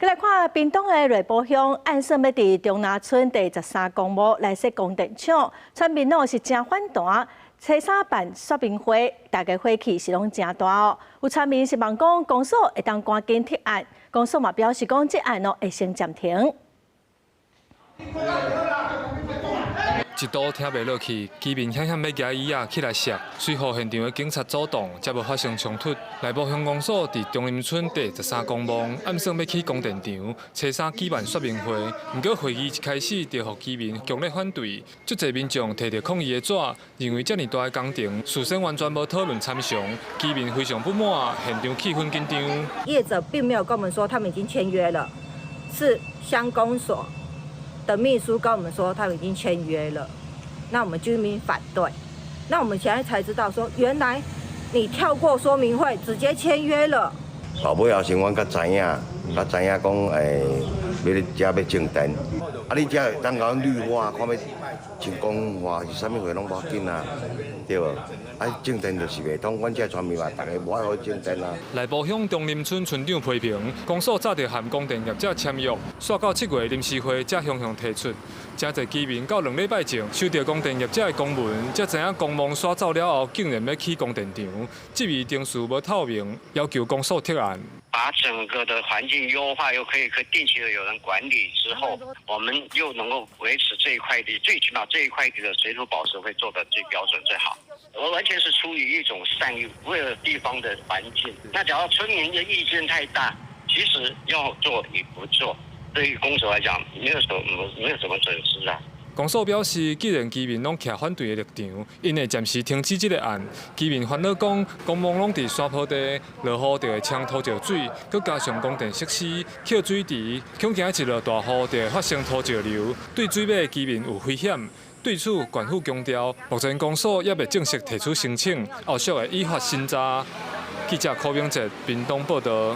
來看屏東的內埔鄉，按算欲佇中林村第十三公墓來設光電廠，村民攏是誠反彈，初三辦說明會，大家火氣是攏誠大哦。有村民希望講公所會當趕緊撤案，公所嘛表示講這案哦會先暫停。一度聽袂落去，居民險險欲舉椅仔起來摔，隨予現場的警察阻擋，才無發生衝突。內埔鄉公所佇中林村第十三公墓，按算欲起光電廠，初三舉辦說明會，毋過會議一開始就予居民強烈反對，足濟民眾提著抗議的紙，認為遮爾大的工程事先完全無討論參詳，居民非常不滿，現場氣氛緊張。業者並沒有跟我們說他們已經簽約了，是鄉公所的秘書跟我們說他們已經簽約了，那我們居民反對，那我們現在才知道說原來你跳過說明會直接簽約了。後尾後生阮才知影，才知影講欲佇遮欲種電，啊你遮會當共阮綠化，看欲像公化是啥物貨攏無要緊啊，對無？啊種電就是袂通，阮遮村民嘛，逐家無愛予種電啊。內埔鄉中林村村長批評，公所早就和光電業者簽約，煞到7月臨時會才雄雄提出。誠濟居民到兩禮拜前收著光電業者的公文，才知影公墓徙走了後，竟然欲起光電廠，質疑程序無透明，要求公所撤案。把整個的環境優化，又可以定期的有人管理之後，我們又能夠維持這一塊地，最起碼這一塊地的水土保持會做得最標準最好。我完全是出於一種善意，為了地方的環境。那假如村民的意見太大，其實要做與不做，對於公所來講，沒有什麼損失啊。公所表示，既然居民攏徛反對的立場，𪜶會暫時停止這個案。居民煩惱講，公墓攏佇山坡地，落雨就會沖土石水，閣加上光電設施，抾水池，恐驚一落大雨就會發生土石流，對水尾的居民有危險。對此，縣府強調，目前公所猶未正式提出申請，後續會依法審查。記者柯明哲，屏東報導。